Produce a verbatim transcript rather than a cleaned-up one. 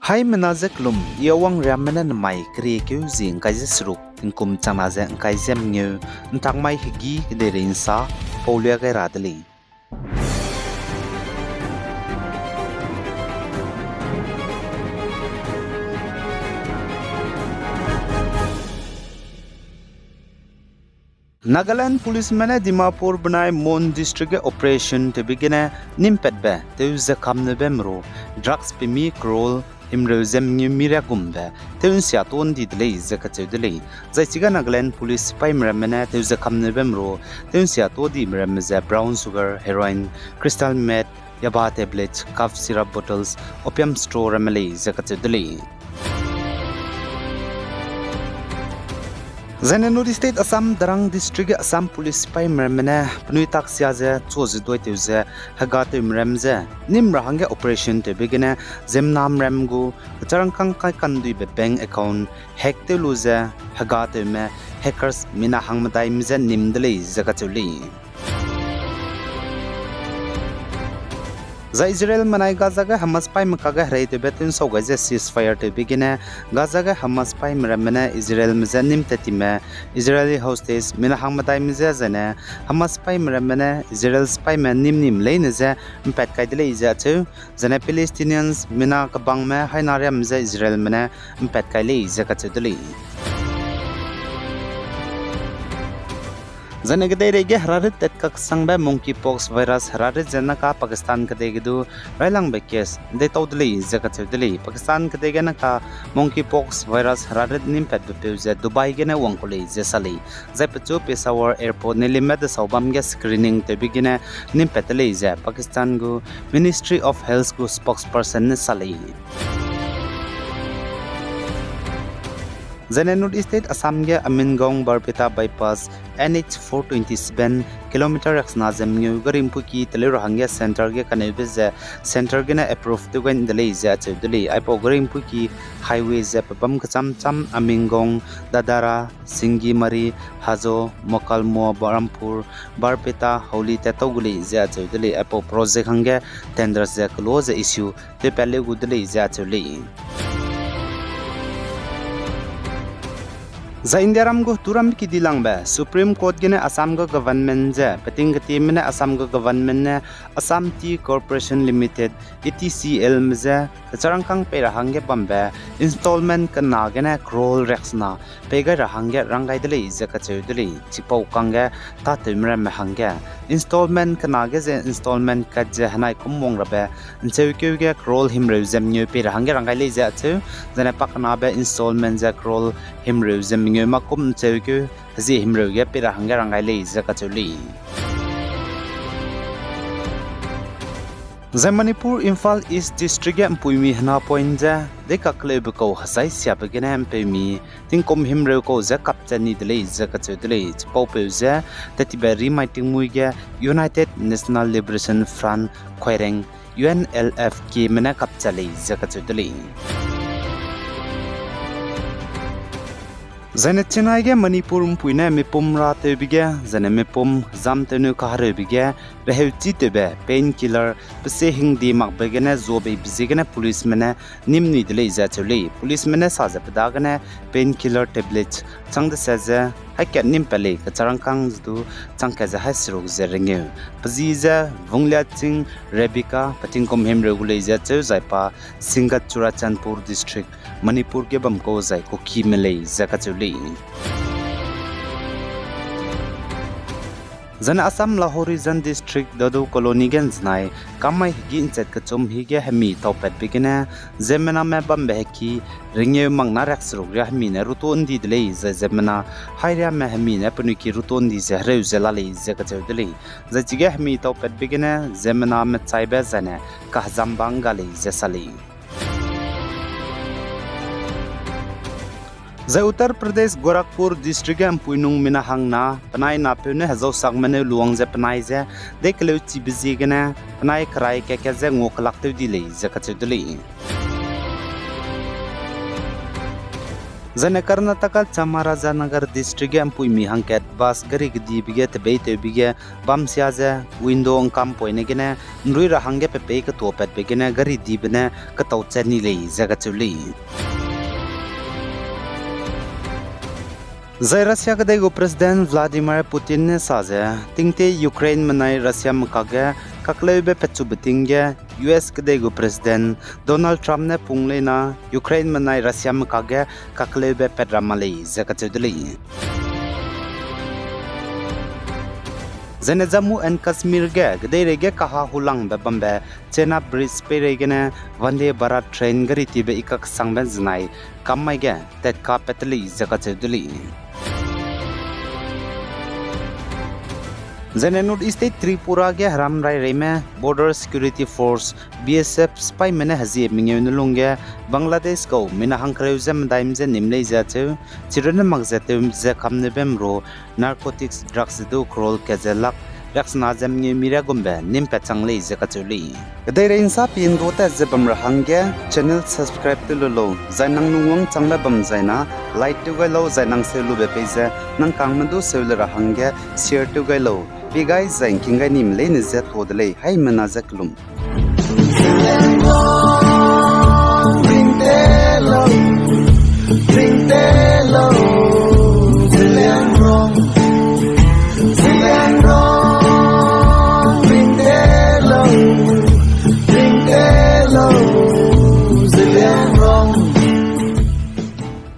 Haimena ze kelum, I Awang Riamme ne nemai keriekeu zi ngkai ze seruk, tingkum changna ze ngkai ze mengeu, ntak mai hegî kedeirei nsa paulia gai ra de lei. Nagaland policeme ne Dimapur benai Mon District ge operation tewbe gene nimpatbe tew ze kamneube meru drugs pemi crore himreu ze mengeu mi riagumbe tew nsia to ndi de lei ze kacheu de lei. Zai chige Nagaland police sipaime ramme ne tew ze kamneube meru tew nsia to dime ramme ze brown sugar, heroin, crystal meth, yaba tablets, cough syrup bottles, opium straw ramme lei ze kacheu de lei. Zaine North East State Assam Darrang District ge Assam police sipaime ramme ne penui taksia ze chu ze duaitew ze hegatewme ram ze nim ra hangge operation tewbe gene ziemmename ram gu kecharangkâng kai kanduibe bank account hack tew lu ze hegatewme hackers mina hangmedaime je nim de lei ze kacheu lei. Zai Israelme nai Gaza ge Hamas sipaime kage hereitewbe tewnsau gai ze ceasefire tewbe gene Gaza ge Hamas sipaime ramme ne Israelme je nim tat time Israeli hostage mina hangmedaime je zaine Hamas sipaime ramme ne Israel sipaime nim nim leine je mpat kai de lei ze acheu, zaine Palestinians mina kebangme haina riamme je Israelme ne mpat kai lei ze kacheu de lei. Zaine kedeireige herarit tat kaksangbe monkeypox virus herarit ze naka Pakistan kedei ge du railangbe case deitau de lei ze kacheu de lei. Pakistan kedei ge naka monkeypox virus herarit nimpatbe peu ze Dubai gene wang ku lei ze sa lei. Zai pechu Peshawar Airport ne limbe desau bam ge screening tewbe gene nimpat de lei ze Pakistan gu Ministry of Health gu spokesperson ne sa lei. Zaine North East State Assam ge Amengaon Barpeta bypass N H four twenty seven kilometer riaksena ze mengeu gari mpuiki teleu ra hangge centre ge kaneube ze centre gene approve tew gai de lei ze acheu de lei. Aipau gari mpuiki highway ze pebam kecham cham Amengaon, Dadara, Singimari, Hazo, Mokalmo, Rampur, Barpeta, Hauli tat tau gu lei ze acheu de lei. Aipau project hangge tender ze kelo ze issue tewpat leu gu de lei ze acheu lei. Zai Indiaram gu turam kidilangbe Supreme Court gene Assam gu government ze peting ketieme ne Assam gu government ne Assam Tea Corporation Limited, A T C L me je kecharangkâng pei ra hangge bambe installment kena gene crore riaksena pei gai ra hangge rang gai de lei ze kacheu de lei. Chipau kangge tâtewme ramme hangge installment kena ge ze installment kat ze henai kum wang rabe ncheukeu ge crore himreu ze mengeu pei ra hangge rang gai lei ze acheu, zaine pakenabe installment ze crore himreu ze mengeu mâ kum ncheukeu hezie himreu ge pei ra hangge rang gai lei ze kacheu lei. Zai Manipur Imphal East District ge mpuimi hena point ze deikakleube kau hezai siabe gene mpeumi tingkum himreu kau ze kapchat ni de lei ze kacheu de lei. Chipaupeu ze tetibe rimai tingmuî ge United National Liberation Front Khoireng, U N L F K me ne kapchat lei ze kacheu de lei. Zaine Chennai ge Manipur mpui ne mipum ratewbe ge, zaine mipum zamtewne kahereube ge, reheuchitewbe painkiller pese hingdi makbe gene zuabeibe ziegene policeme ne nimnui de lei ze acheu lei. Policeme ne sa ze pe dagene painkiller tablets chang deset ze hai kat nimpat lei, kecharangkâng ze du chang kat ze hai seruk ze rengeu. Pe zi ze Vungliaching Rebecca, pe tingkum himreu gu lei ze acheu, zai pa Singat Churachandpur District, Manipur ge bam kau zai Kukime lei ze kacheu lei. Zaine Assam Lahorijan District Dadu Colony ge nzenai kamai hegî nchat kechum hige hemi taupatbe gene ziemmename bambe heki rengeu makna riakseruk riâ hemi ne ruto ndi de lei, zai ziemmena hairiame hemi ne penui ki ruto ndi ze hereu ze la lei ze kacheu de lei. Zai chige hemi taupatbe gene ziemmename chaibe zaine kahezamba ngga lei ze sa lei. Zai Uttar Pradesh Gorakhpur District ge mpuinung mina hangna penai napeu ne hezau sakme neu luang ze penai ze deikeleuchibe ziegene penai kerai kat-kat ze nguakelak tew di lei ze kacheu de lei. Zaine Karnataka Chamarajanagar District ge mpuimi hangkat bus gari kedibe ge tebeitewbe ge bamsia ze window ngkampoine gene nrui ra hangge pe pei ketuapatbe gene gari dibe ne ketau chat ni lei ze kacheu lei. Zai Russia kedei gu President Vladimir Putin ne sa ze, tingtie Ukraine menai Russiame kakge kakleube petchube ting ge U S kedei gu President Donald Trump ne pung leina Ukraine menai Russiame kakge kakleube pat ra ma lei ze kacheu de lei. Zaine Jammu and Kashmir ge kedeirei ge kaha hulangbe bambe Chenab Bridge peirei gene Vande Bharat train gari tibe i kaksangbe zenai kam mai ge tatkapat te lei ze kacheu de lei. Zaine North East State Tripura ge heram raireime Border Security Force, B S F sipaime ne hezie mengeu ne lungge Bangladesh kau mina hangkereu ze medaime ze nim lei ze acheu, chirunne mak ze tew ze kamneube mru narcotics drugs ze du crore kat ze lakh riaksena ze mengeu mira gumbe nim pat chang lei ze kacheu lei. Kedeirei nsa pi ndu tat ze bam ra hangge channel subscribe tew lu lau, zai nang lungwang changbe bam zaina like tew gai lau, zai nang seu lube pei ze nang kangme du seu le ra hangge share tew gai lau. Pi gai zai ngking gai nime leine ze tuâ de lei, haimena ze kelum.